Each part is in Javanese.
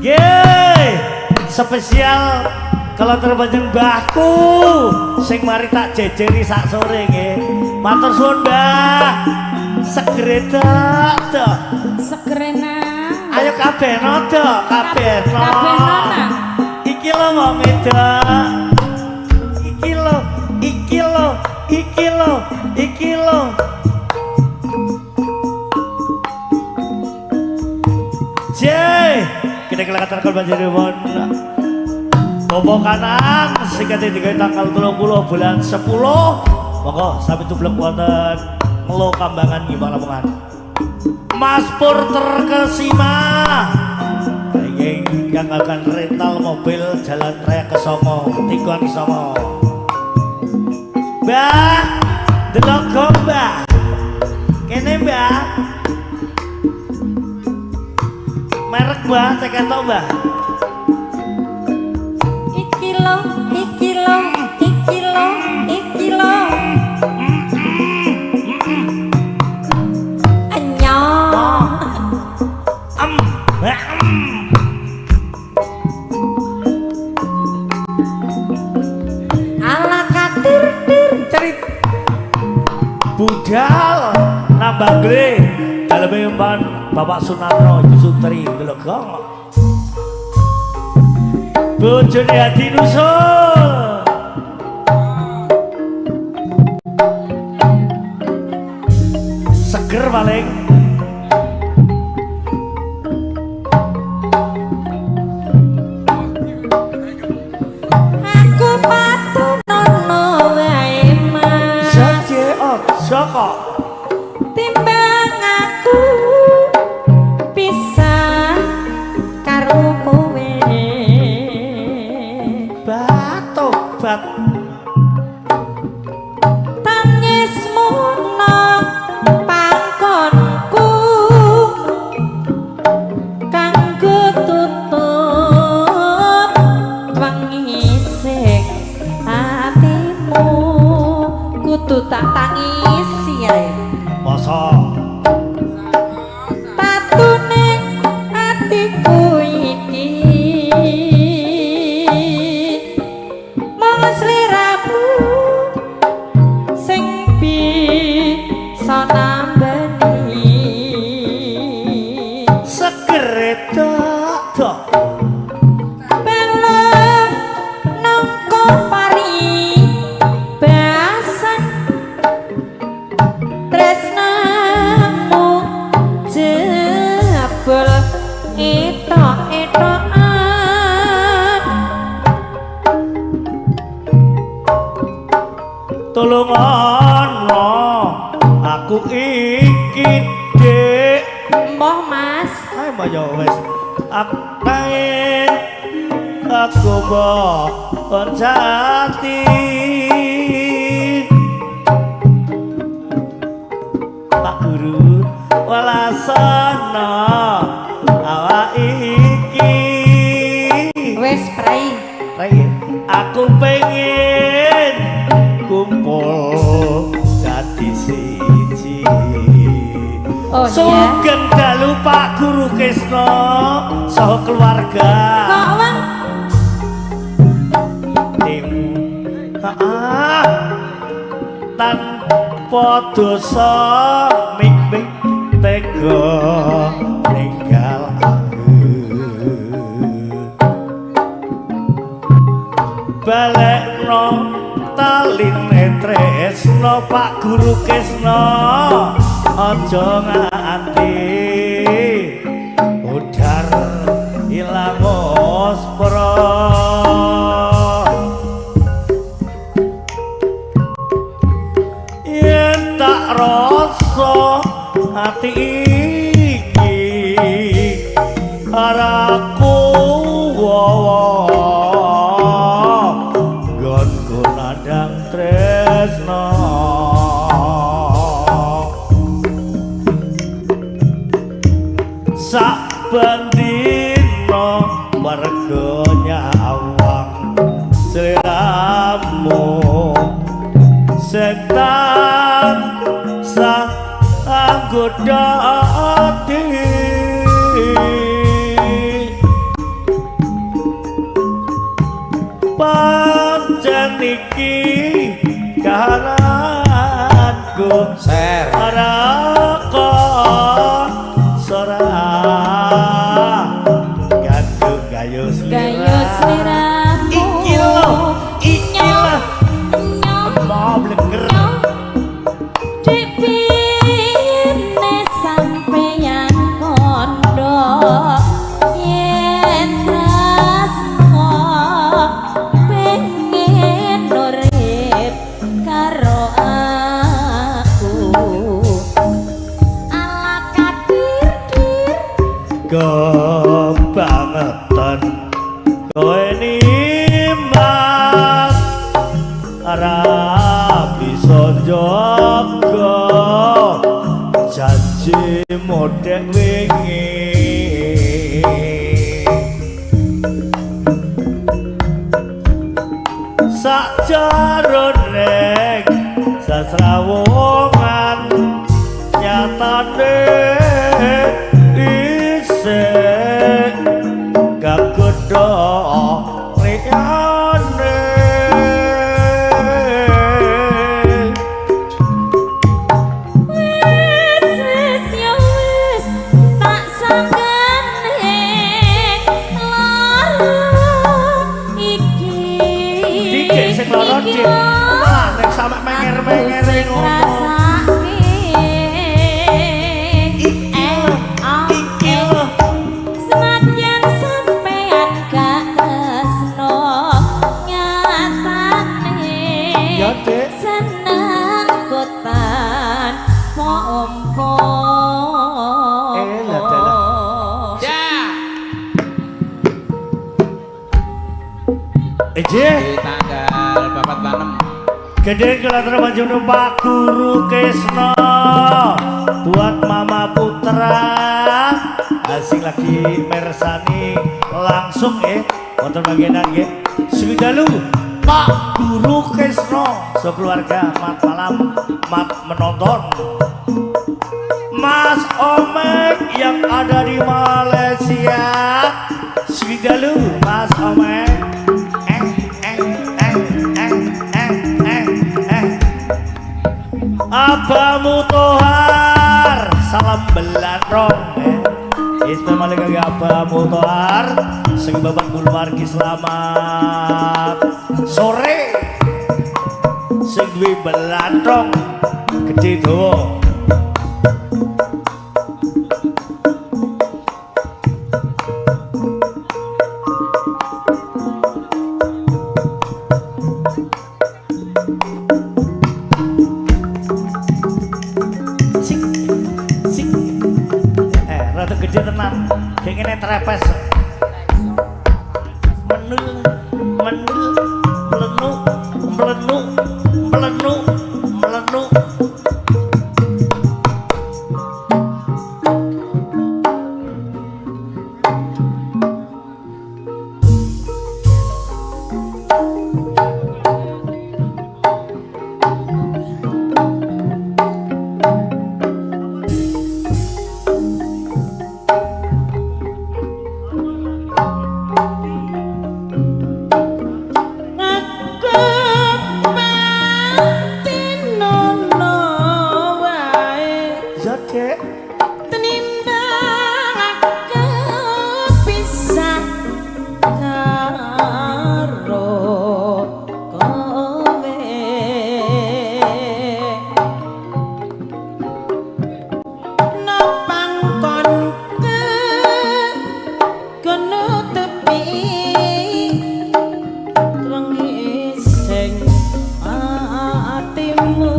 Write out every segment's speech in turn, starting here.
Yeay, spesial kalau terbanjeng mbahku sing mari tak jejeri sak sore nggih. Matur suwun, Mbah. Segere tok. Segere nang. Ayo kabeh nodo, kabeh no. Kabeh nona. Iki lho wong wedok. Iki lho, iki lho, iki lho, iki lho. Jey, kita kelakatan banjiripun Bobo kanan singkate digawe tanggal 30 bulan 10. Monggo sami tublek wonten Nglo Kambangan Ngimbang Lamongan. Mas Pur terkesima. Ingkang akan rental mobil Jalan Raya Kesongo, Tigon Songo. Mbah, delok gong, Mbah. Kene, Mbah. Merek, Mbah, cek ketok, Mbah. Iki lo, iki lo, iki lo, iki lo. Anyong. Em, em. Ala katir tir Cerit. Budal nambah gle daleme empan Bapak Sunarno Ibu Sutri delok gong. Bojone Hadi Nusul. Seger paling. Aku patunono wae Mas. Saje aja kok. Timbang aku pisah karo kowe. Batobat. Tangismu nang pangkonku kanggo tutup wengi sing atimu kudu tak tangisi ae. Masa Tatune atiku iki mung sliramu sing bisa nambani. Segere tok. Pelem nangka pari basan tresnamu jebul etok-etokan. Tulung ana aku iki, Dik. Emoh Mas. Ayo mbok ya wis. Aku pengen aku mbok jati. Pak Guru welasana awak iki. Wis prei. Prei. Aku pengen kumpul dadi siji. Oh iya. Sugeng dalu Pak Guru Krisna saha keluarga. Kok wong Tim ah, tanpa dosa mik-mik tega ninggal aku. Balekno taline tresno Pak Guru Krisna aja nganti udar ilang ospro. Yen tak rasa ati iki ora kuwawa nggonku nandhang tresno. Saben dina mergo nyawang sliramu setan sang anggoda ati. iki kahananku Ser. Ora kok ora gandung gayo Gayo sliramu. Iki lho, iki lho. Nyong Mau blenger. Dipine sampeyan kondo yen tresno pengen urip karo aku ala kadir dir Kebangetan kowe nimas ora bisa njaga janji modek wingi. Sakjarone sasrawungan nyatane isih kagodha liyane. Wis wis ya wis tak sanggane lara iki. Dikek sing lara, Iki Dik. lho, Ah, nek sampe menger-menger aku sing ngono. ngrasake. Iki lho, iki lho. Senajan sampean gak tresno nyatane Ya, Dik. seneng kotan pompo. Eh, lah, dalah. Ya. Ejih. Di tanggal 4 lanem. Gede kelihatan maju Pak Guru Krisna buat Mama Putra asing lagi mersani langsung ya wonten panggenan nggih. Sugeng dalu Pak Guru Krisna sekeluarga mat malam mat menonton. Mas Omek yang ada di Malaysia. Sugeng dalu Mas Omek. Eh eh eh eh eh eh eh. Abah Mutohar, salam belanrong. Istimewa lagi Abah Mutohar, sing bapak keluarga selamat sore. Sing duwe belanrong gede dawa. Sik sik. Rada gede tenan. Kayak ngene trepes. Menul menul mlenu mlenu mlenu mlenu. Ya, Dek. Tenimbang aku pisah karo kowe. Nopang kon ke kono tepi wengi sing atimu.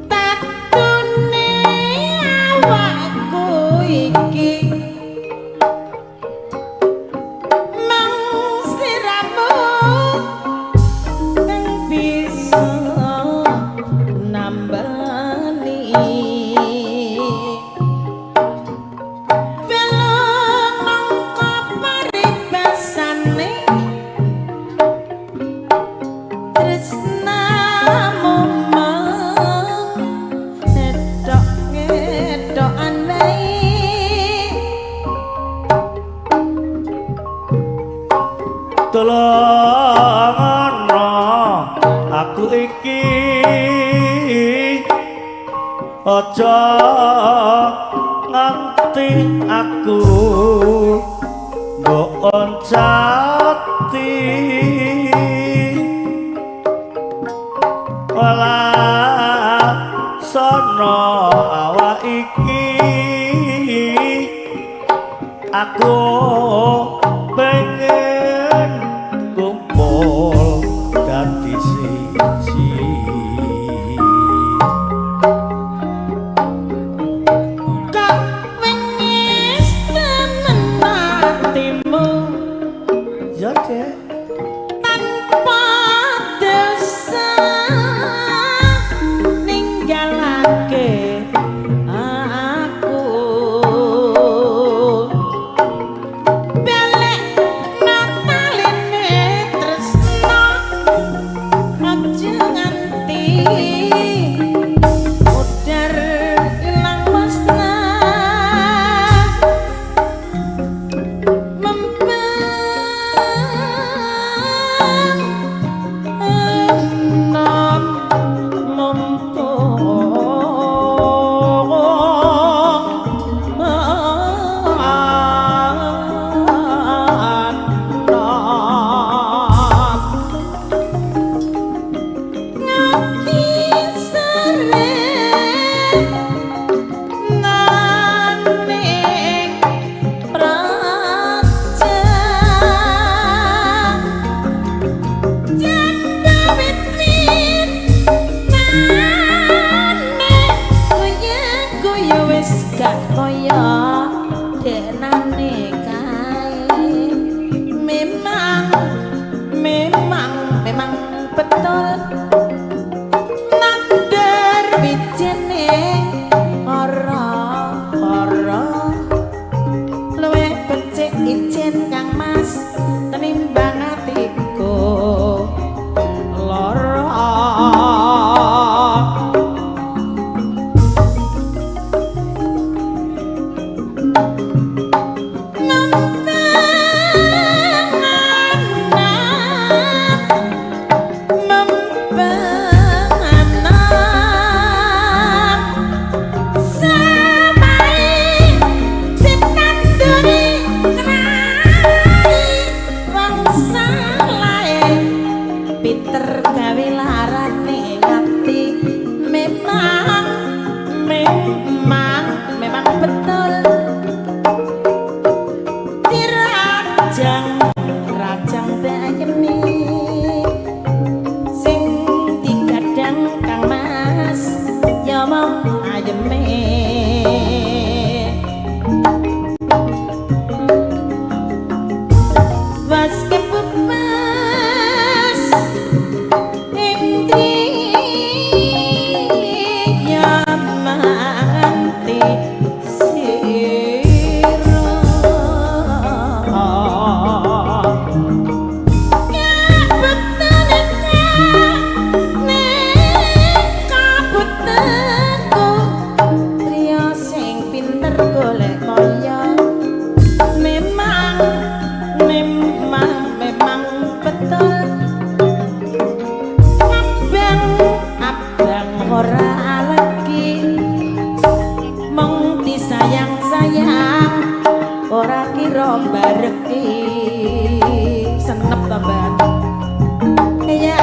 Tatune awakku iki mung sliramu kang bisa nambani. Belo nangka paribasane tresnamu mung ngedok ngedokane. Ngono aku iki aja nganti aku mbok oncati sono awak iki aku pengen kumpul dadi siji. Kok wengis temen atimu Ya deh tanpa dosa ninggalake aku balik nataline tresno aja nganti udar ilang musnah mempeng enom mumpung enom nganti sore naning praja janda wit-wit nane guyu-guyu wis gak kaya denane kae. Memang memang memang betul nandur wijene ora-ora luwih becik ijen Kang Mas tenimbang atiku lara. Mempenganam samai ditanduri krai wong salahe pinter gawe larane ati. Memang memang memang betul dirajang rajang bayemi sing digadang Kang Mas ya mung ayeme. Was kepepes ing driya manti sira kabutenku triya sing pinter golek kaya. Memang memang memang betul abang abang ora lagi mung disayang-sayang ora kira bareki senep ta Mbak ya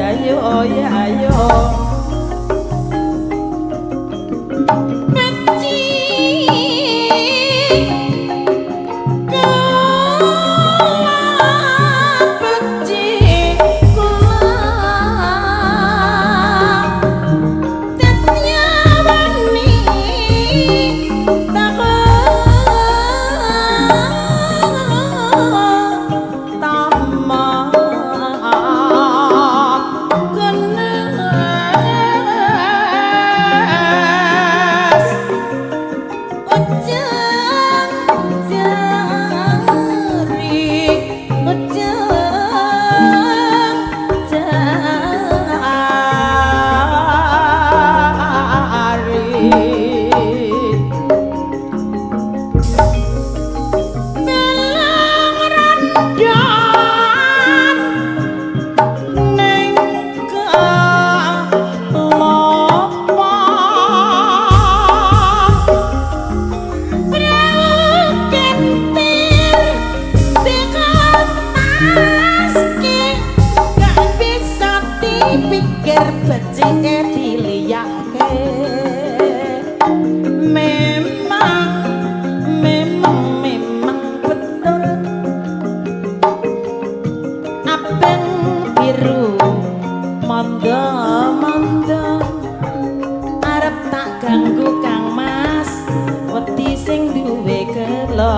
ayo ya ayo benci kula benci kula tetya wani takon ganggu Kang Mas, wedi sing duwe gelo.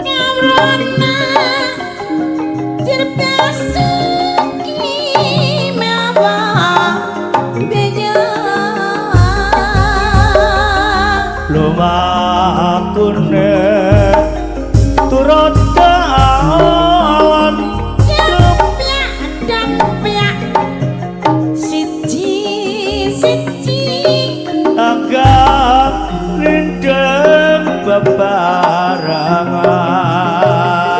Ngamrona dirbasuki mawa beja. Lumakune turut dalan Dampiak dampiak siji siji agak rindeng bebarangan.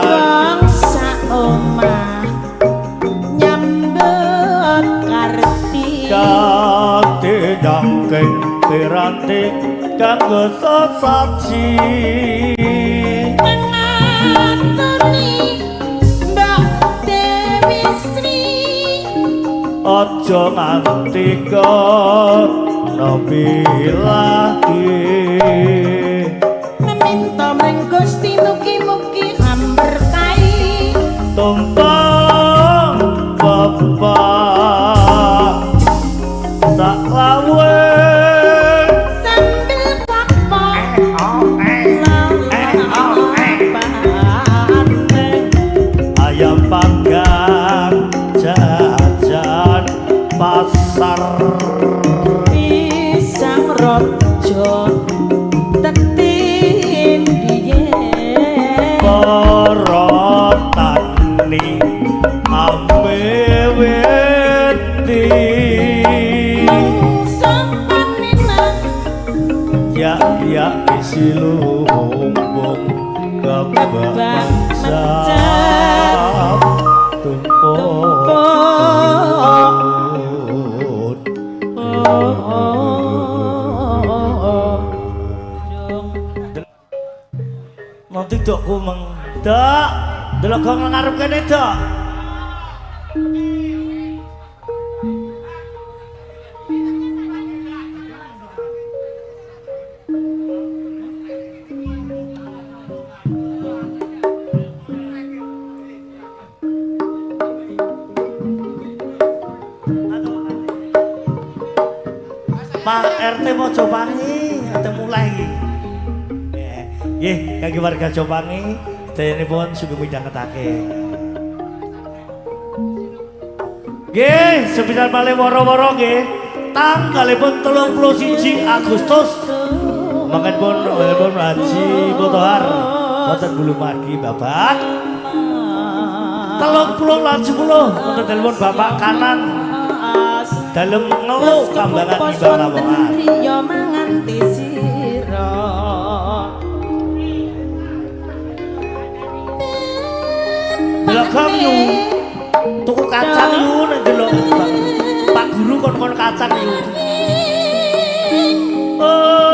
Wong sak omah nyambut karti Kate nyangking piranti kanggo sesaji. Mengaturi Mbak Dewi Sri Aja nganti kono bilahi. Meminta mring Gusti mugi-mugi amberkahi Tumpang bapak saklawe sambil bapak ayam panggang jajan pasar. Pisang rojo tetindiye Para tani ame wedi mungso panenan ya ya isi lumbung kebak Kebak mencap tumpuk. Nanti dok kumeng dok delok gong nang ngarep kene dok. Pak RT Mojopangi, RT mulai iki. Nggih, kangge warga Jopangi, sedayanipun sugeng midhangetake. Nggih, sepisan malih woro-woro nggih. Tanggalipun 31 Agustus. Mangken pun Haji Mutohar wonten Bulumargi Babat. 30 lan 10 wonten telepon Bapak kanan dalem ngelu Kambangan Imbang Lamongan. Riyo manganti sira. Delok gong yu. Tuku kacang yu nek delok Pak Guru kon-kon kacang yu. Oh.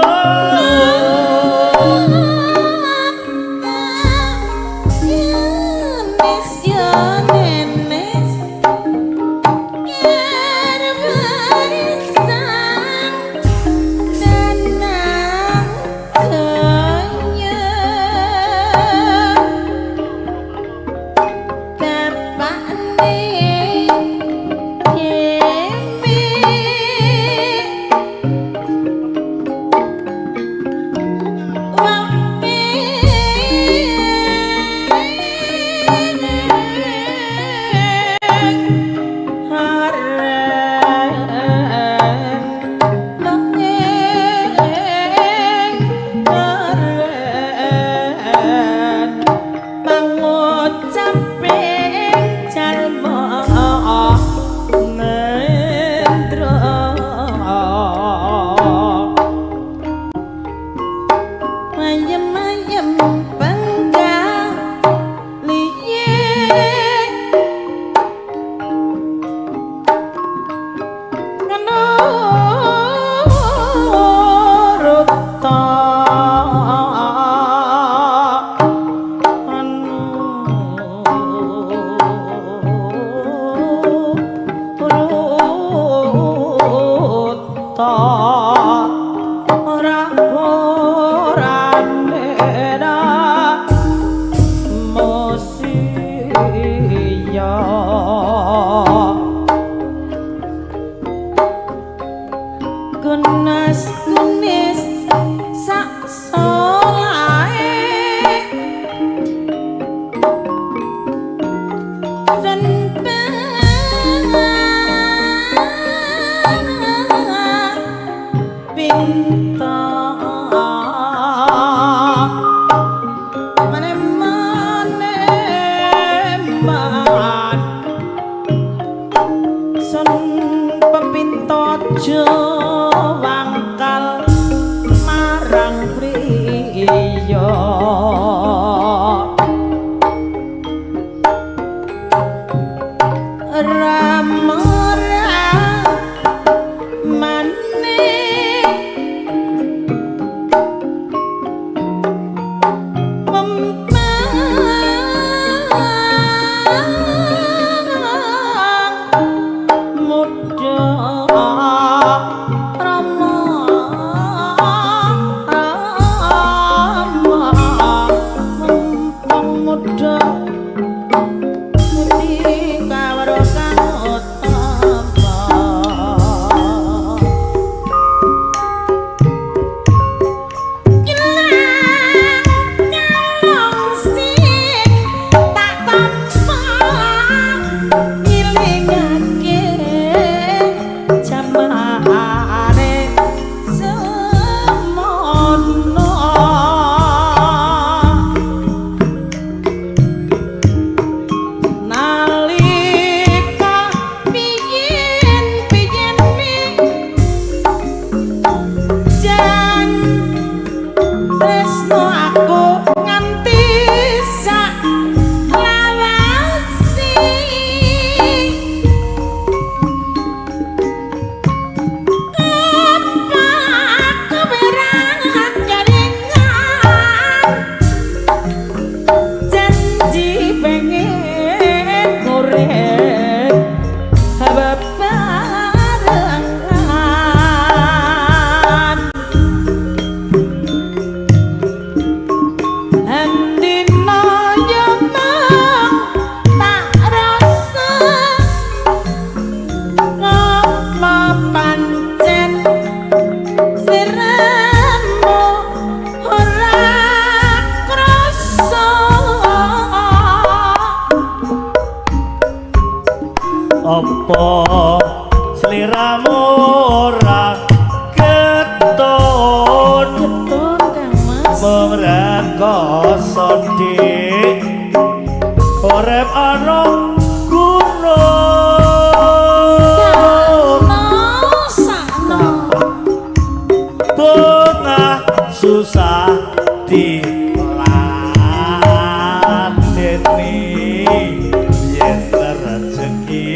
Sun pinta mane-mane man sun pepinta aja wangkal marang priya. Apa sliramu ora keton? Keton Kang Mas. Mung rekoso dik urip ana gunung. Sakno sakno bungah susah diladeni yen rejeki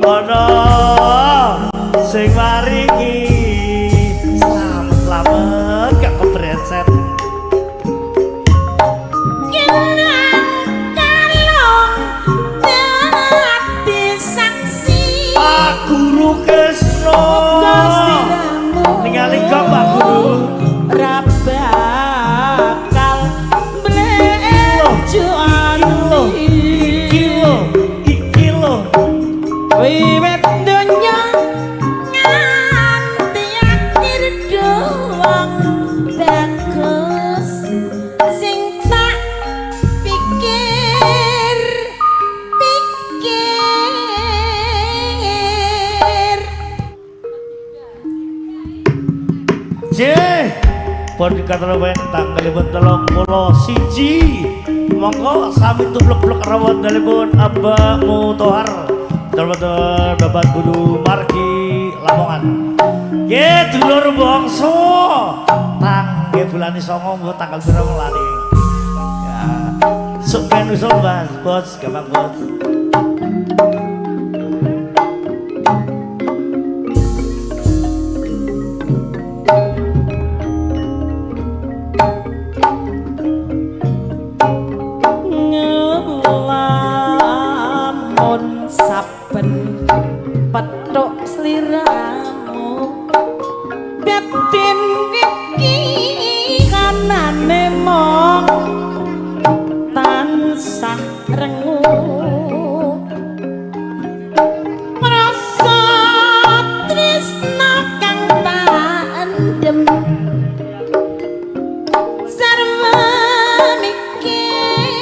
ana sing maringi. Slamet-slamet gak kebreset. Kinang kalong dadi saksi. Pak Guru Kresna ningali kok Pak Guru ra bakal blejo ati. Iki lho, iki lho wiwit donya nganti akhir doang bagus sing tak pikir pikir. J pun dikatakan tanggalipun 31 monggo sami tublek-blek rawon dalipun Abah Mutohar betul-betul Babat Bulu Margi Lamongan. Nggih dulur bangsa tangge bulan 9 mbok tanggal pira lali ya sok ben usul Mas bos gampang bos. Ngelamun saben petuk sliramu batin iki kanane mong tansah rengu rasa tresna kang tak endem sarwa mikir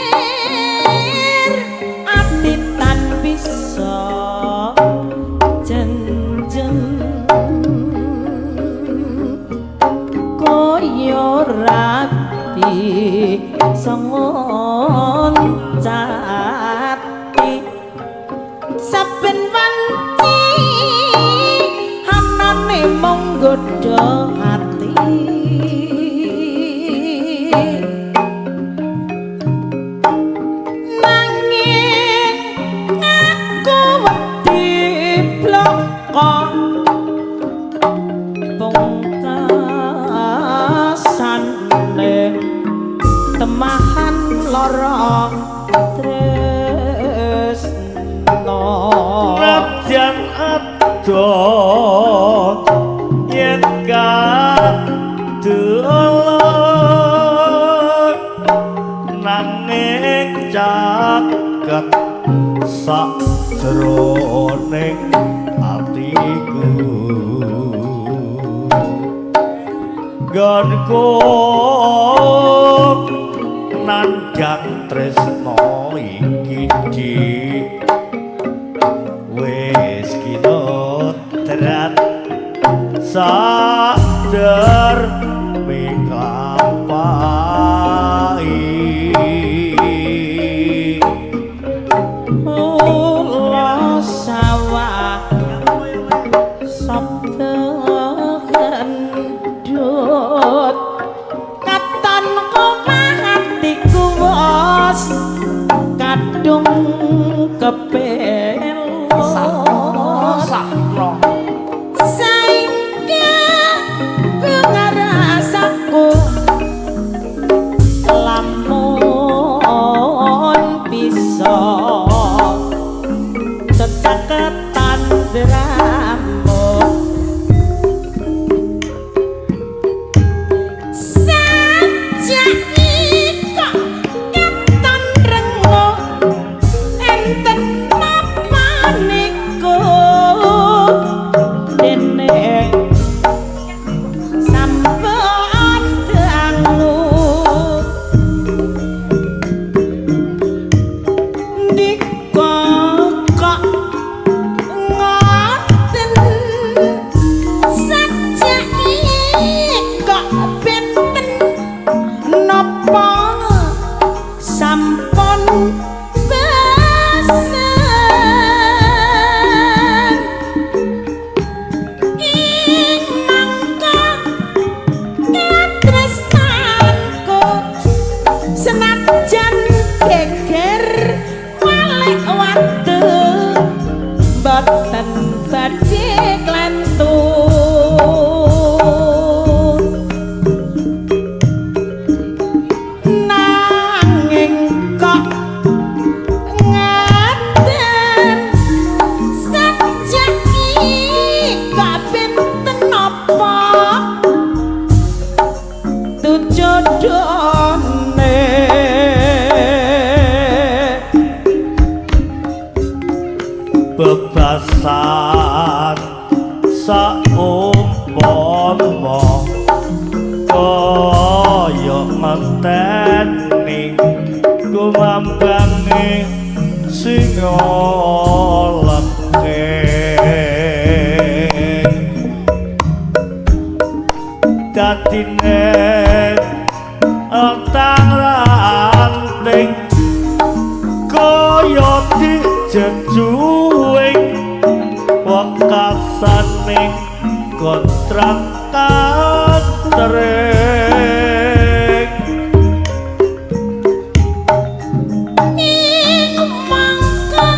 Tresno Nadyan adoh yen kadolan nanging caket sajroning atiku nggonku nandhang tresno iki dik wis kinodrat sadar minglampahi Ula sawah sabda gendut katon omah atiku wos kadung kepelot sakno saengga pengarasaku lamun bisa cecaketan dramu sajak kok katon renguh enten napa niku dene sampun dangu ndika kok ngoten sajak kok benten napa sampun pesen ing mangka katresnanku senajan geger malik watu boten badhe klentu nanging kok ngaten sajak kok benten napa tujodone bebasan saumpama kaya ngenteni kumambange singa lekeng dadine entang ranting kaya dijejuing wekasaning kontrak katring ing mangka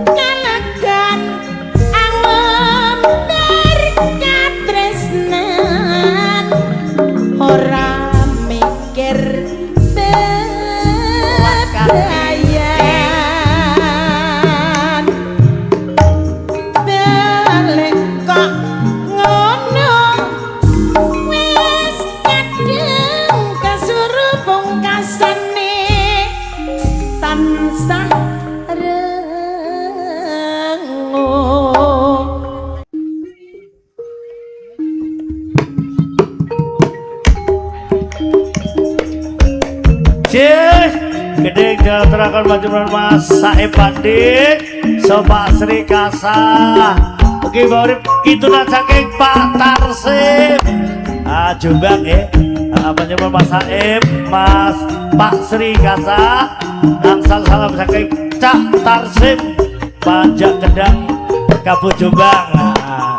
kalegan awembar katresnan ora mikir bebayan balik kok ngono wis kadung kasuruh pungkasane tansah renguh. Cih, gede jalan maju Mas Saib Pandit, Sopak Sri Kasah. Oke, Pak Urip, kitunan saking Pak Tarsip. Ah, Jombang ya. Ah, panjenengan Mas Saib, Mas Pak Sri Kasah. Angsal salam saking Cak Tarsip, Panjak Kendang, Kabupaten Jombang. Ah.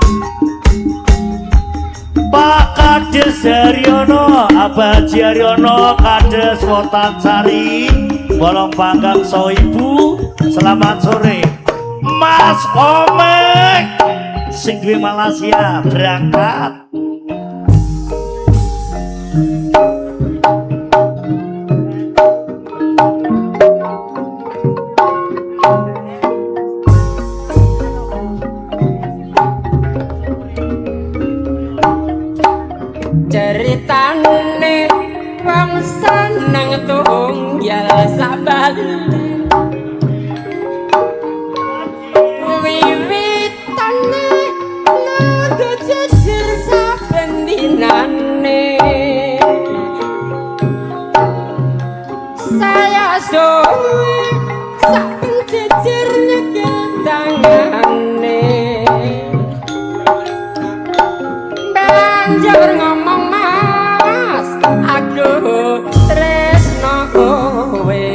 Pak Kades Haryono, Abah Haji Haryono, Kades Wotansari, Bolong Panggang Soibu, selamat sore. Mas Omek, sing duwe Malaysia berangkat. Wiwitane naga jejer saben dinane. Saya suwe saben jejer nyekel tangane. Banjur ngomong mas, aku tresno kowe.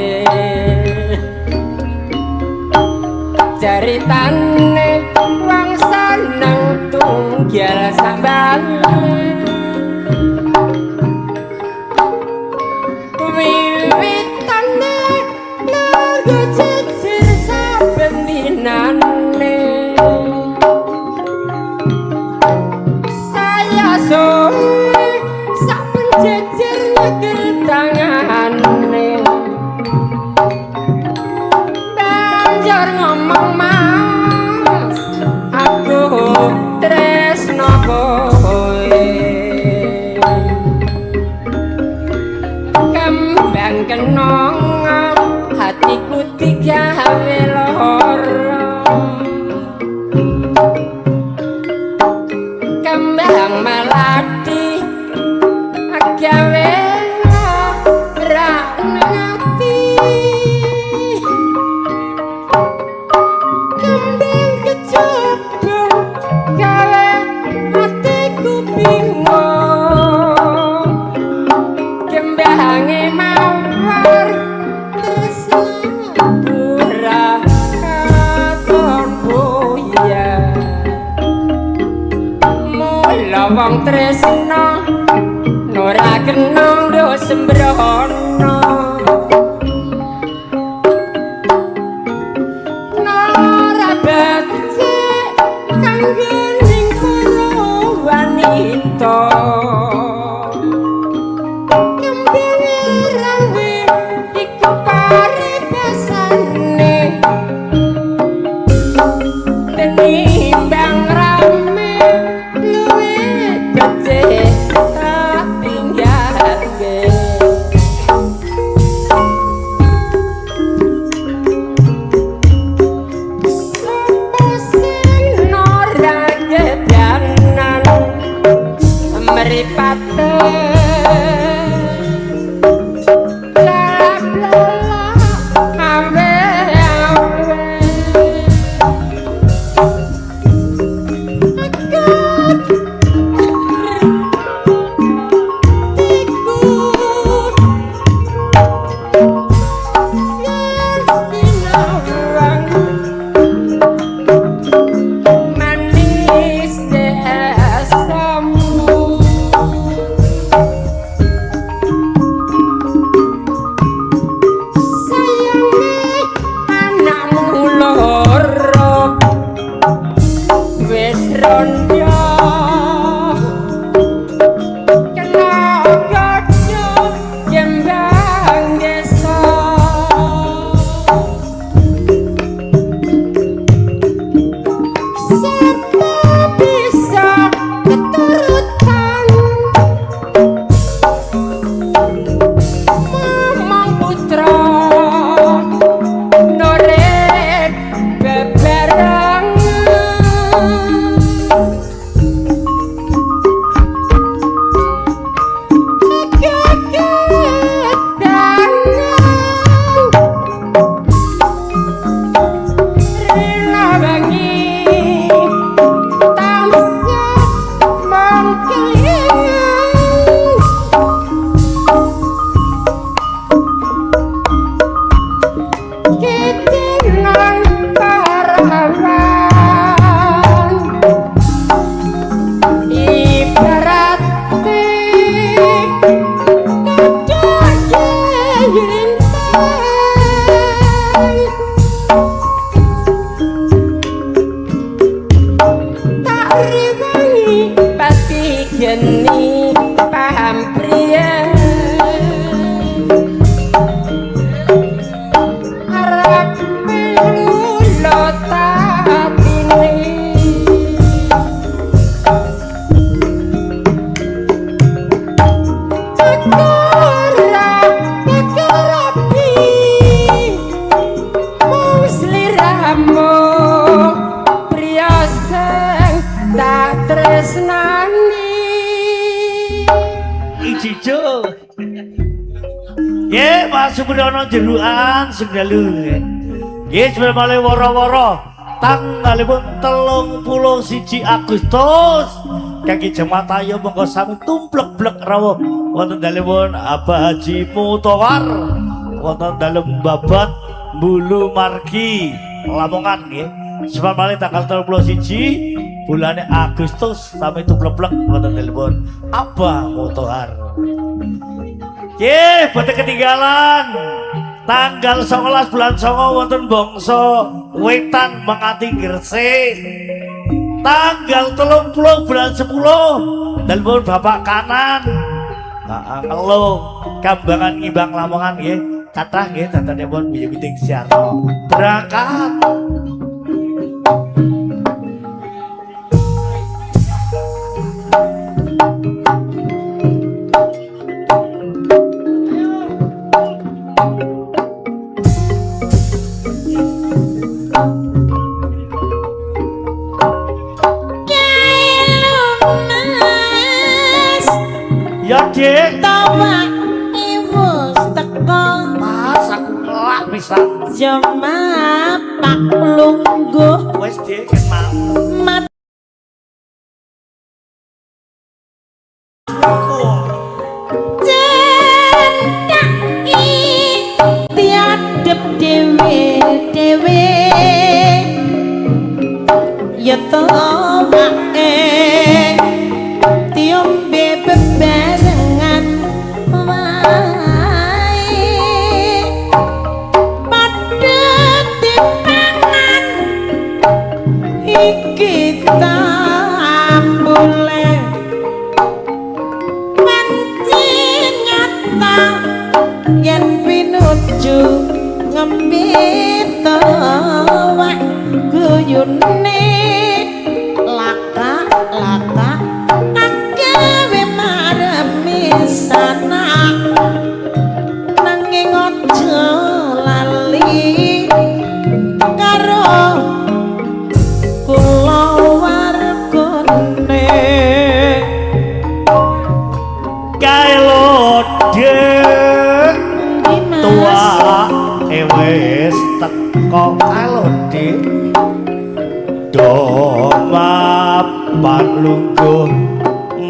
Ceritane wong seneng tunggal sambale. Wiwitane naga jejer saben dinane. Saya suwe saben jejer nyekel tangane. Banjur ngomong mas, aku tresno kowe. Kembang kenongan hatiku digawe lara. Kembang melati gawe lara ati. Kembang kecubung gawe atiku bingung. Kembange mawar tresna katon buyar. Mula wong tresna ora kena nggo sembrono. Ora becik kanggo ning para wanita. Kembang rawe iku paribasane. Tenimbang rame luwih becik tak tinggalke. syukur ana jerukan sing dalu. Nggih, sebenarnya woro-woro tanggalipun 31 Agustus kaki jemaat ayo monggo sami tumplek-blek rawuh wonten dalemipun Abah Haji Mutowar wonten dalem Babat Bulu Margi Lamongan nggih. Sebab malih tanggal 31 bulane Agustus sami tumplek-blek wonten dalemipun Abah Mutohar. Nggih, boten ketinggalan. Tanggal 19 bulan 9 wonten Bangsa Wetan Mengati Gresik. Tanggal 30 bulan 10 dalem Bapak Kanan. Heeh, ngeluh Kambangan Ngimbang Lamongan nggih. Kathah nggih dandanipun Buya Witing Siarno. Berangkat. Ya, Dik. Tawa iwus teko. Mas, aku ngelak pisan. Jemapak lungguh. Wis, Dik, ken mau. Mat cendaki tiadep dhewe-dhewe. Ya tawake tiombe bebarengan wae. Padha dipangan iki tambule panci nyata yen pinuju ngembe tawak guyune laka-laka agawe maremi sanak nanging aja lali karo kula wargane. Kae lho, Dik. Ndi, Mas? Tua wis teko kae lho, Dik. Do mapan lungguh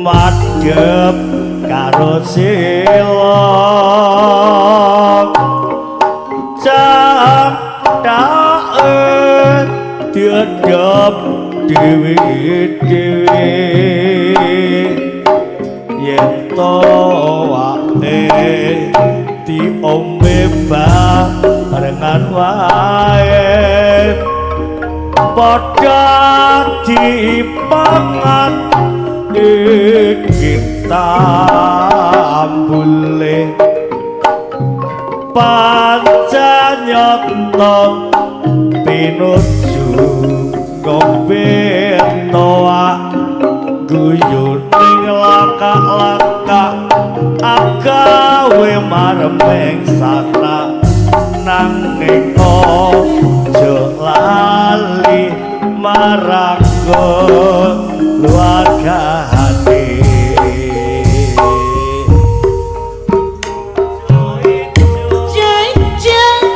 madhep karo silong. Candhake diadep dhewe-dhewe. Yen towake diombe barengan wae. Padha dipangan iki tambule pancanyata pinuju ngombe toak guyune laka-laka agawe maremeng sana nanging aja lali marang keluargane. Jejeg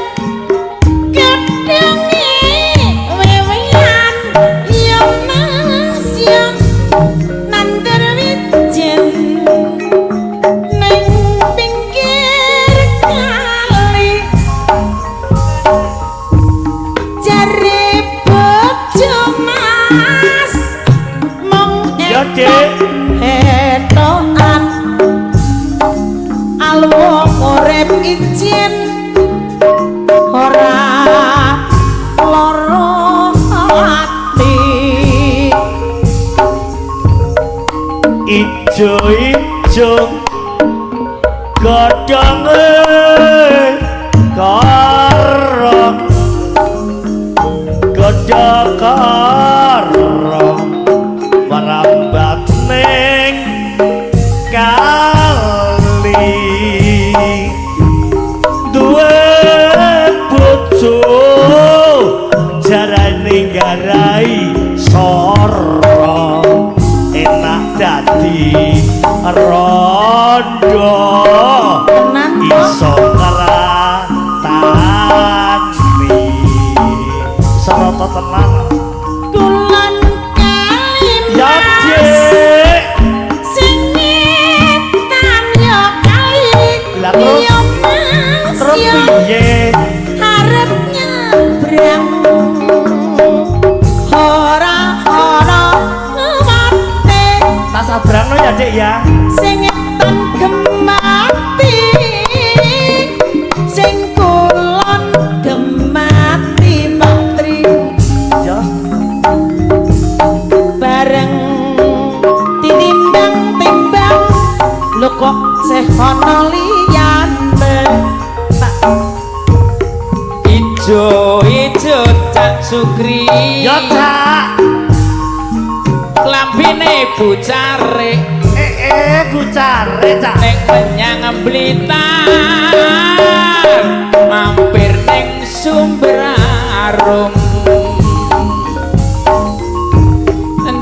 gedhengi wewehan ya Mas ya nandur wijen ning pinggir kali jare bojo Mas mung Ya, Dik. etokan alwa urip ijen ora lara ati. Ijo-ijo godhonge karo godhong karo merambat ning kali duwe bojo jarane garai soro enak dadi rondo Tenan to? Iso ngrasakno Toto tenan. Kulon kali Ya, Mas. Cik. Sing ngetan ya kali. Lah, terus? Ya Mas Terus ya piye? arep nyebrang ora ana wate Tak sabrangno ya, Dik ya. sing ngetan gemati sing kulon gemati Pak Tri Ya. Bareng tinimbang-timbang lho kok sih ana liyane Pak. Ijo ijo Cak Sukri. Ya, Cak. Klambine bucare. Eh eh bucare, Cak. Nek menyang Blitar mampir ning Sumber Arum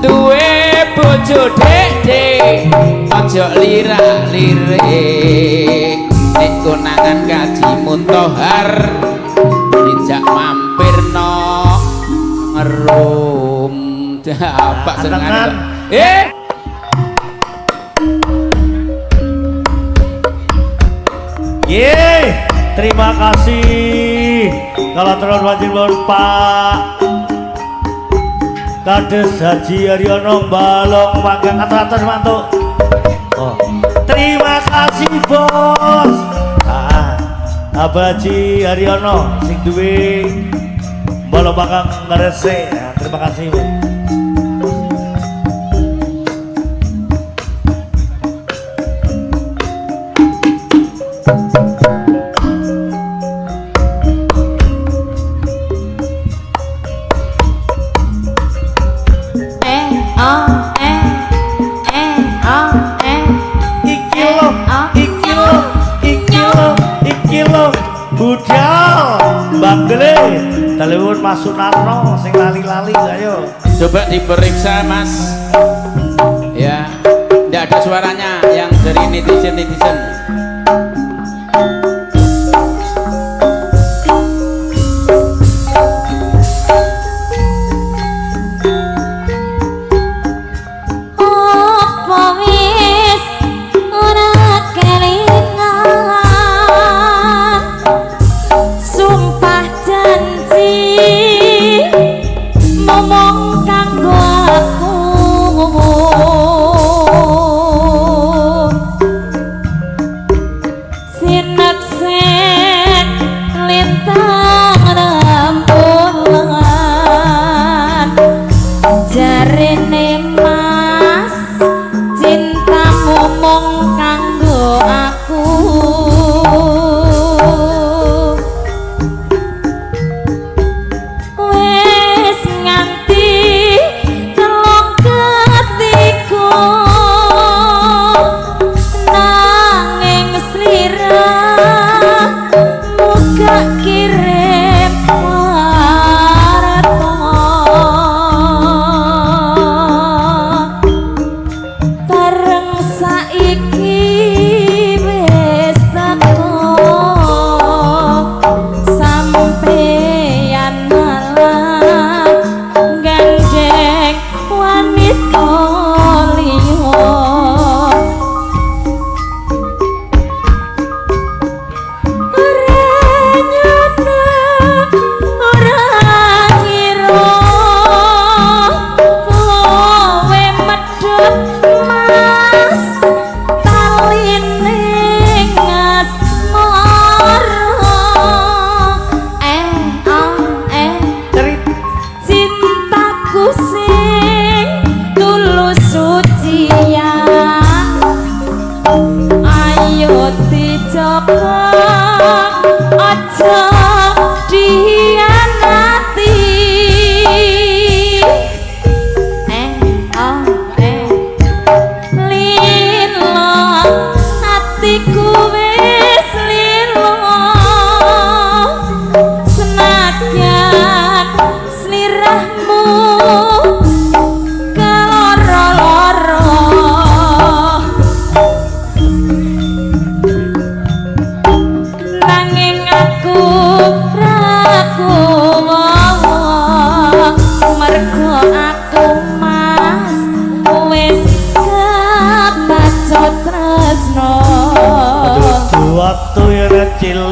duwe bojo dek aja lirak-lirik nek konangan Kaji Muntohar dijak mampir no ngerum dapak senengane Tenan. Kok. Eh. Yeay, terima kasih. Kalau terus wajib Pak Kades Haji Haryono Balong Manggang atas mantuk. Oh, terima kasih bos. Ah, Abah Haji Haryono sing duwe Balong Manggang Gresik. Nah, terima kasih. Bu. Eh oh eh eh oh eh. Iki lo, iki lo, iki lo, iki lo, budal, Banggele, Daliwon Mas Sunarno sing lali-lali ayo. Coba diperiksa mas. Ya, tidak ada suaranya yang dari netizen netizen. Apa wis ora kelingan sumpah janji momong kanggo aku sineksen lintang rembulan jarene mas cintamu mung kanggo aku wis nganti telung ketiga nanging sliramu gak kirim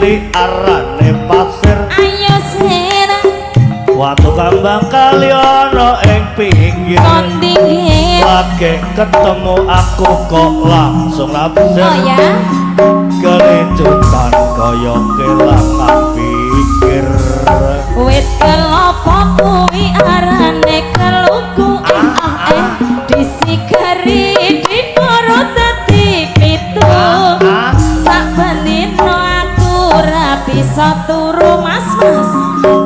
cilik arane pasir. Ayo serang Watu kambang kali ana ing pinggir. kondi nggih. Lagi ketemu aku kok langsung nafsir. Oh ya. Kelincutan kaya kelangan pikir. Wit kelopo kuwi arane keluku disigari diporo dadi pitu. Saben dina aku ora bisa turu mas mas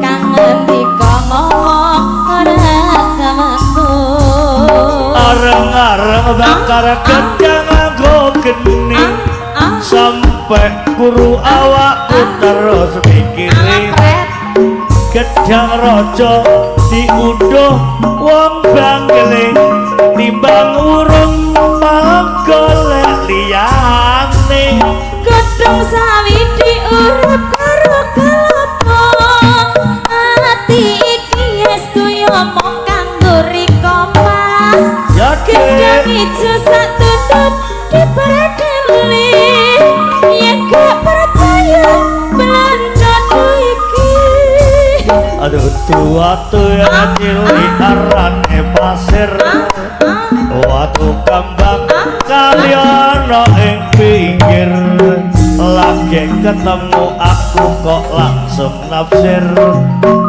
kangen dika ngomong ora kemetu. Areng-areng bakar gedang nganggo geni. Sampai guru awakku terus mikiri. Gedang raja diunduh wong Banggele timbang urung malah golek liyane. Godhong sawi diurep karo kelapa. Ati iki estu yo mung kanggo rika mas. Ya Gedang Dik. ijo sak tutup dipredeli. Yen gak percaya belanjane iki. Aduh watu yang cilik arane pasir. Watu kambang kali ana ing pinggir. Lagi ketemu aku kok langsung nafsir.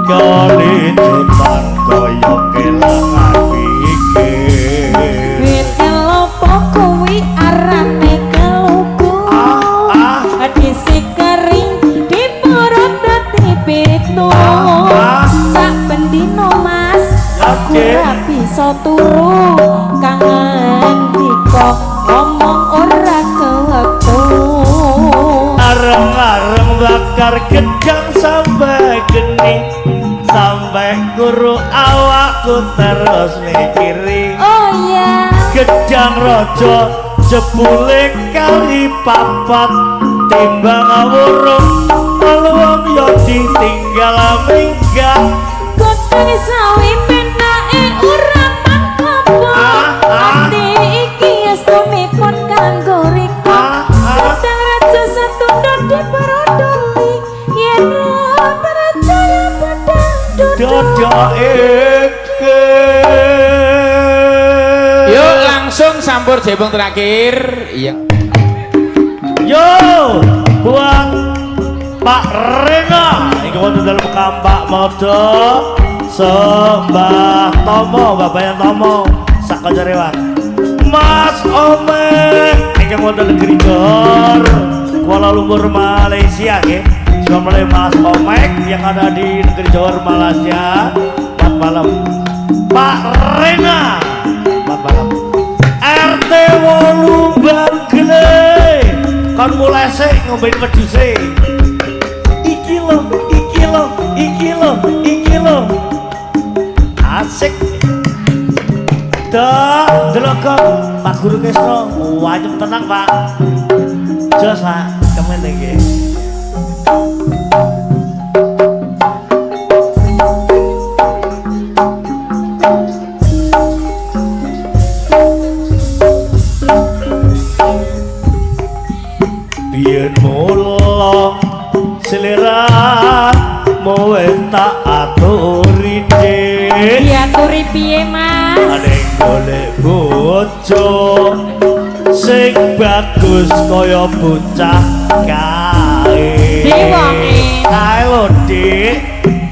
Kelincutan kaya kelangan pikir. Wit kelopo kuwi arane keluku. Disikering dipurut dadi pitu. Saben dina mas aku ora bisa turu kangen dika ngomong ora kewektu. Areng-areng bakar gedang sampai geni. Sampai guru awakku terus mikiri. Oh iya. Gedang raja jebule kali papat timbang wurung wong yo ditinggal minggat. Godhong sawi penake ora mangkopo. Ati iki estunipun kanggo rika. Gedang raja satunda diperodoli yen ora percaya pedang Dodo iki. Yuk langsung sampur jebong terakhir. Iya. Yo buat Pak Rena iki wonten dalem Kampak Modo Sembah Tomo, Bapak Tomo sak kanca rewang. Mas Omek ingkang wonten negeri Johor, Kuala Lumpur Malaysia nggih. Selamat Mas Omek yang ada di negeri Johor Malaysia. Selamat malam Pak Rena. Selamat malam. RT 8 Bangle. Kon mulai sik ngombe wedhuse. Iki lho, iki lho, iki lho, iki lho. Asik. Dah, delok kok Pak Guru Kesno, wajib tenang Pak. Jos Pak, kemen iki. Biyen mula sliramu wis tak aturi dik. Diaturi piye mas? Ning golek bojo sing bagus kaya bocah kae. Dik wonge. Kae lho dik,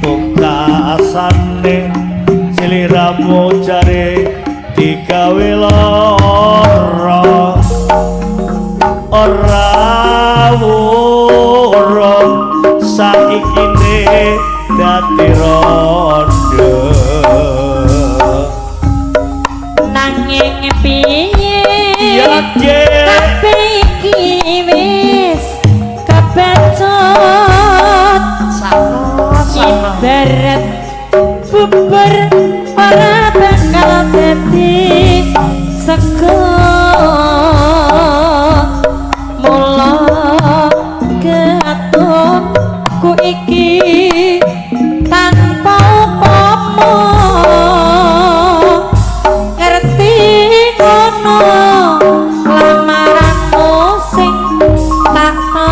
pungkasane sliramu jare digawe lara. Ora wurung saikine dadi rondo. Nanging piye? Iya Dik. Kabeh iki wis kebacut. Ibarat bubur ora bakal dadi sego. Mula keatunku iki tanpa upama ngerti ngono lamaranmu sing tak tampa.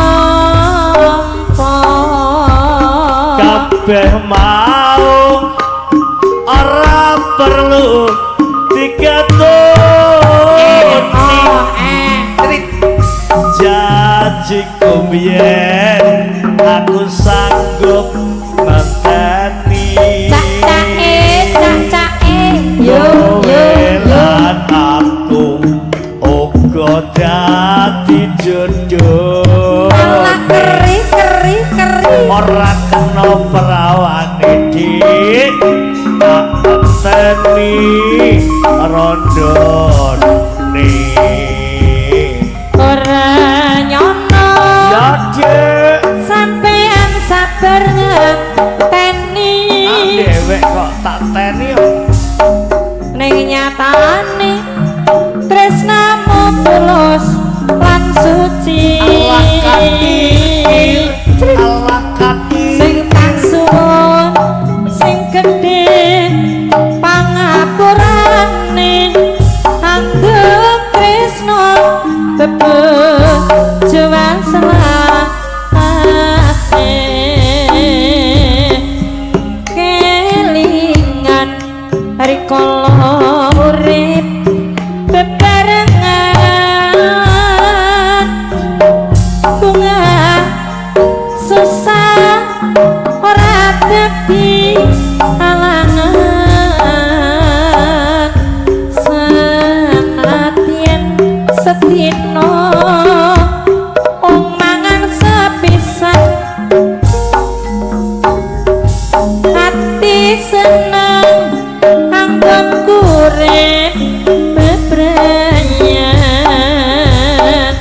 Kabeh mau ora perlu diketuni. Janjiku biyen aku sanggup ngenteni. Cak cake, cak cake, yo yo yo. Lan aku uga dadi jodoh. Malah keri keri keri. Ora kena prawane dik, tak enteni rondone. Ora nyono. Ya dik, Sampean sabar ngenteni. Ah, dewek kok tak teni kok. Ning nyatane tresnamu tulus lan suci. Allah kadir, Allah kadir. Sing tak suwun sing gedhe pangapurane, anggep tresno bebejoan selawase. Kelingan rikala urip bebarengan, bunga susah ora dadi halangan. Senadyan sedina wong mangan sepisan, ati seneng anggonku urip bebrayan.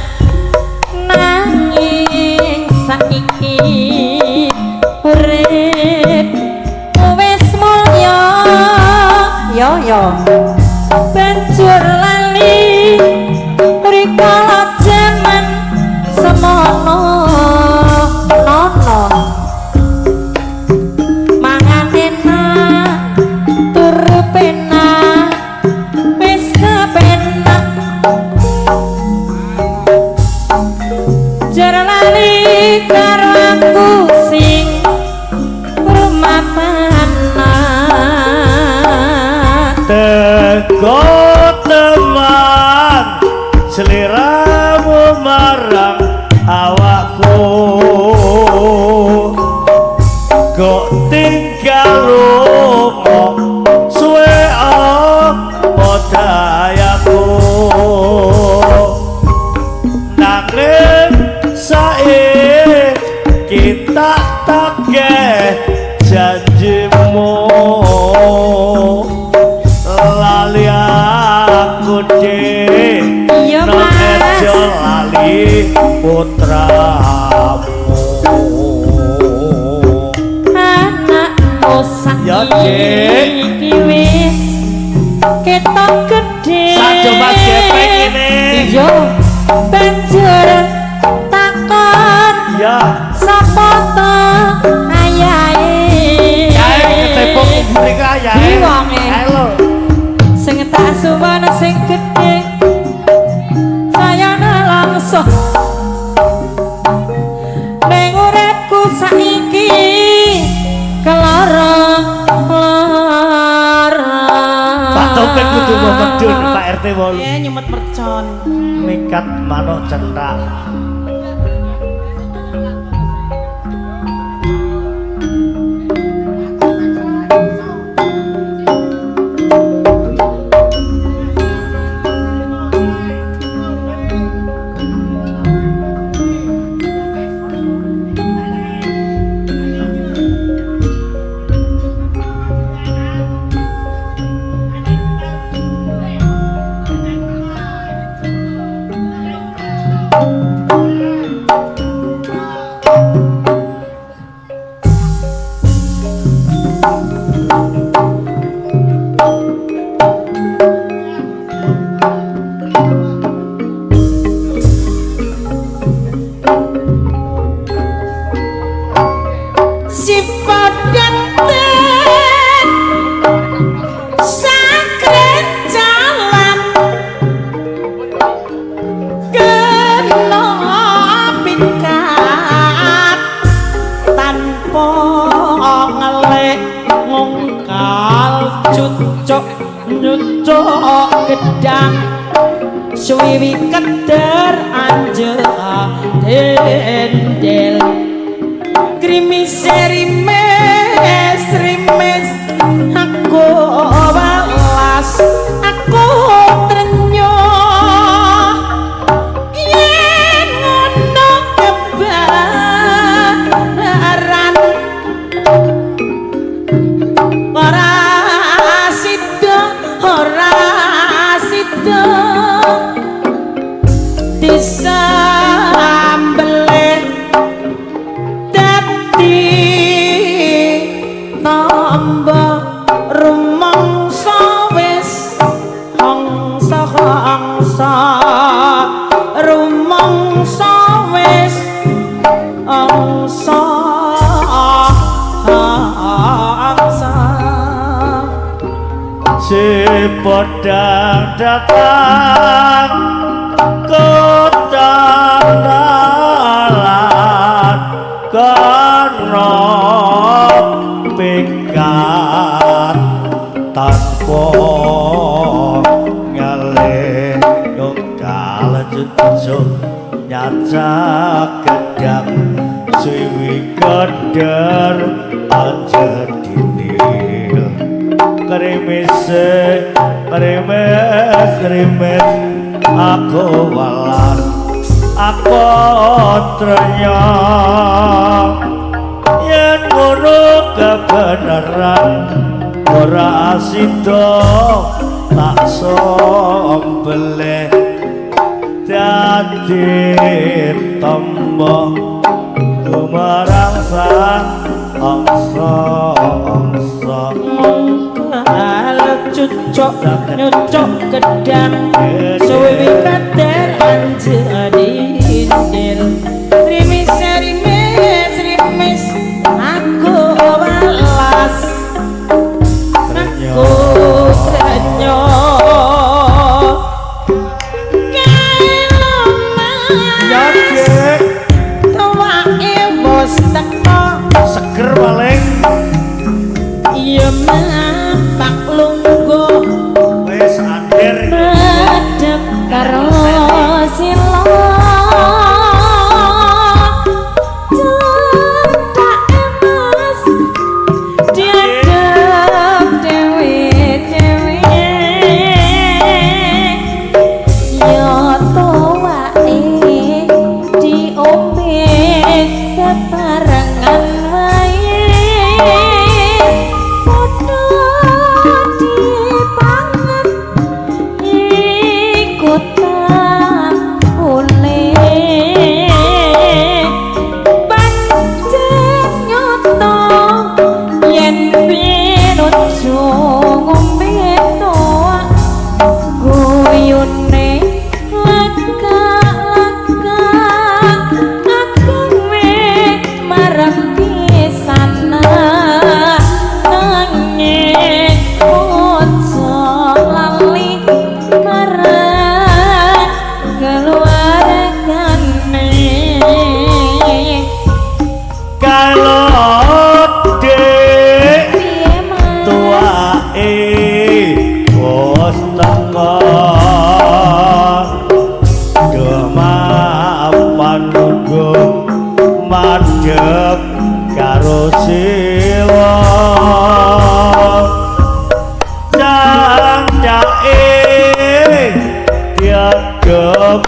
Nanging saiki urip wis mulya, yo yo, banjur lali rikala jaman semono nono. Mangan enak turu penak wis kepenak, jar lali karo aku sing rumah. Tego teman seliramu marang awakku, kok tinggal lunga suwe apa dayaku. Nanging saiki tak tagih janjimu, lali aku dik. Iya, No Mas. ejo lali putramu. Anakmu Ya, Dik. saiki wis ketok gedhe. Sajo Mas Gepeng ini. Iya, banjur takon Ya, sapa to ayahe. Kae ketepuk mburi kae. Iki wonge. Kae lho. Sing tak suwun sing gedhe saya langsung ning uripku saiki kelara lara. Pak Topik kudu mau medun Pak RT 8. Eh, nyumet mercon. Mikat manuk cetak. Kena pikat tanpa Cucuk nyucuk gedang suwiwi keder anjel dendel krimis rimis rimis aku welas aku trenyuh yen ngono kebaran ora sida ora sida disambelih dadi tamba rumangsa wis angsa angsa rumangsa wis angsa angsa. Si podang datang kecanalan kena pikat tanpa ngalih nyungkal cucuk nyacak gedang suwi keder aja dinil krimis krimis krimis aku welas aku trenyuh yen ngono kebenaran ora sida tak sembelih dadi tombo tumrangsan angsa angsa. Mungkal cucuk nyucuk gedang suwiwi keder anjedindil rimis rimis rimis aku welas aku trenyuh kelo Ya mas Dik, tuwake wis teko seger paling iya mapak lungguh wis akhir madhep karo sila cethake mas diadep dhewe-dhewe ya tuwake diombe bebarengan wae padha dipangan iku tak boleh pancen nyoto yen pinuju ngombe tuak guyune laka-laka agawe marem pisana nanging aja lali marang keluargane. Kalau Dik Piye mas? Tuwake wis teko gemapan nunggu madhep karo sila candake diadep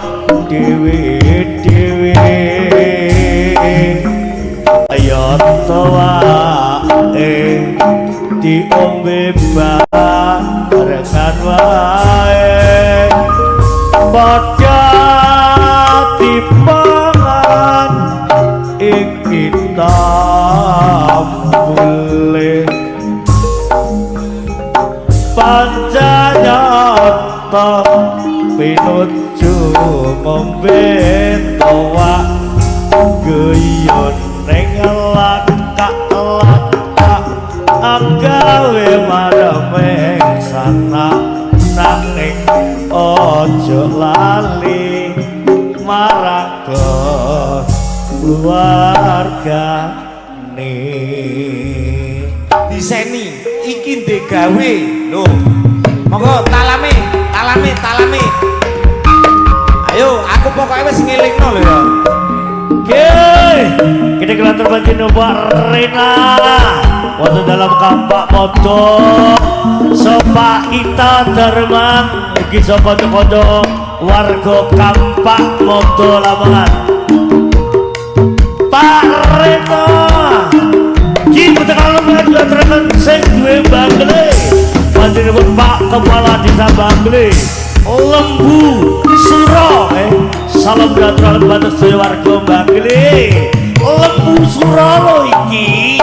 dhewe-dhewe ayo tuwake diombe barengan wae padha dipangan iki tambule pancanyata pinuju ngombe tuak guyon ning lakak-lakak agawe mareming sana nanging aja lali marang keluargane. Diseni iki ndek gawe lho. Monggo talame, talame, talame. Ayo, aku pokoknya wis ngelingno lho ya. Oke, kita kelantar banjir Pak Rena. Waktu dalam kampak moto Sopa Ita Darman iki sapa kanca warga Kampak Modo Lamongan. Pak Rena ki tekan lanjut sing duwe Bangle. Panjenengan Pak Kepala Desa Bangle Lembu Suro. Salam sejahtera batas sedaya warga Bangle Lembu Suro lho iki.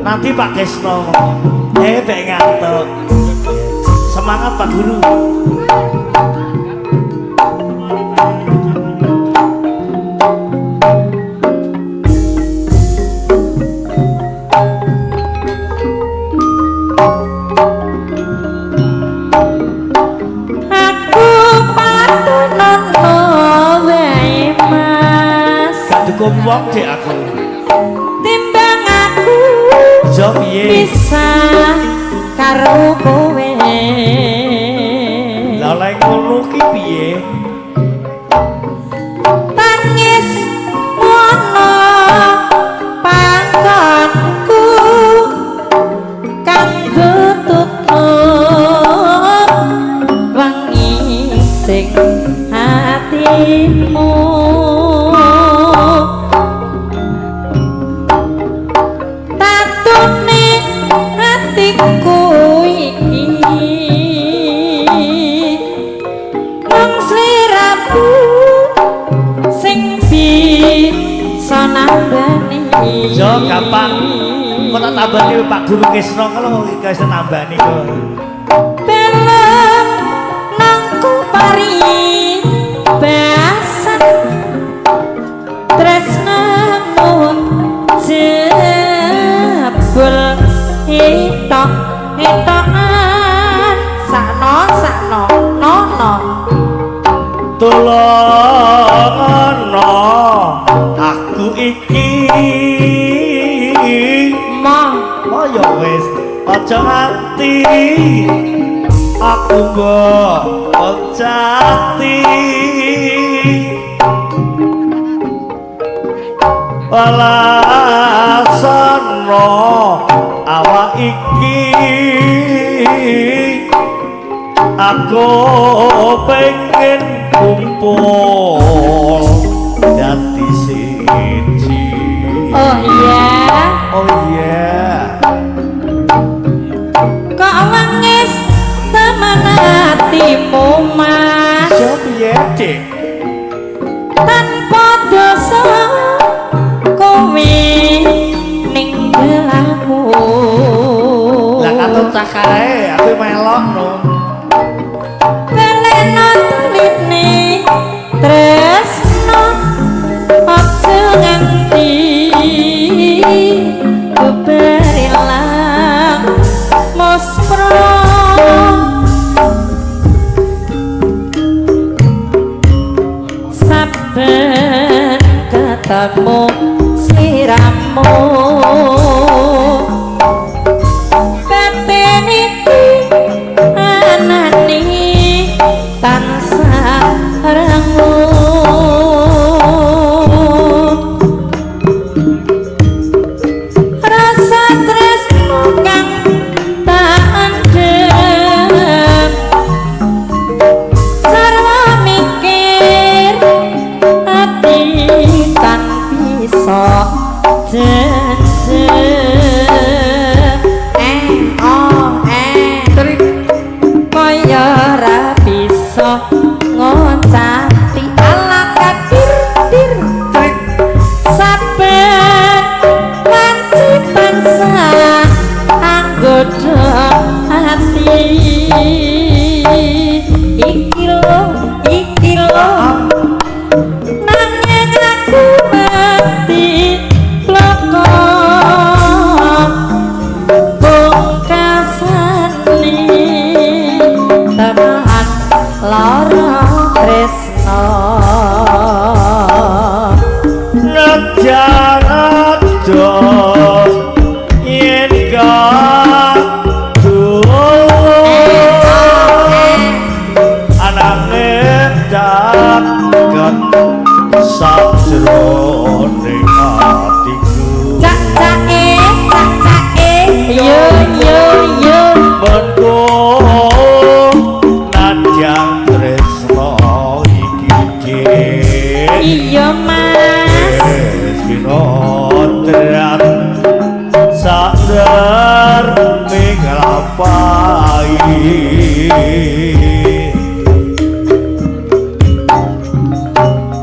Nanti Pak Kesno bek ngantuk. Semangat Pak Guru. Aku patunono wae Mas. Gak dukung wong dek aku. Timbang aku Jo piye? bisa karo kowe. Lah oleh ngono ki piye? Tangis ngono panggonku kanggo tutup wengi sing hatimu. Tatune hatiku iki mung sliramu sing bisa nambani. Jo gampang. Kok tak tambani Pak Guru Kisno kalau iso nambani kok. Belum nangku pari basan tresnamu jebul hitok hitokan sakno sakno nono. Tolongono aku iki. Moh Oh ya wis aja nganti aku mbok jati. Walasono awak iki aku pengen kumpul dadi siji. Oh iya. Oh iya. Kok wangis temen hatimu Mas. Yo piye, Dik? Tanpa dosa kowe ninggal aku. Lah katut cah kae, aku melok no. Baleno tuline tresno aja nganti berilang muspro. Saben ketemu sliramu batin iki anane tansah rengut. Rasa tresno kang tak endem sarwa mikir ati tan bisa jembar.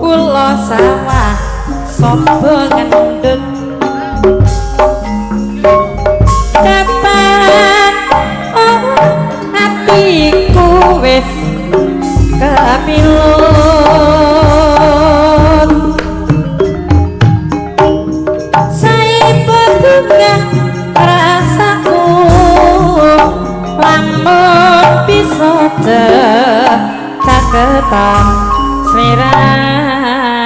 Ula sawah sapa ngendut kapan oh atiku wis kepilut saipo bunga rasaku lamun bisa caketan sliramu.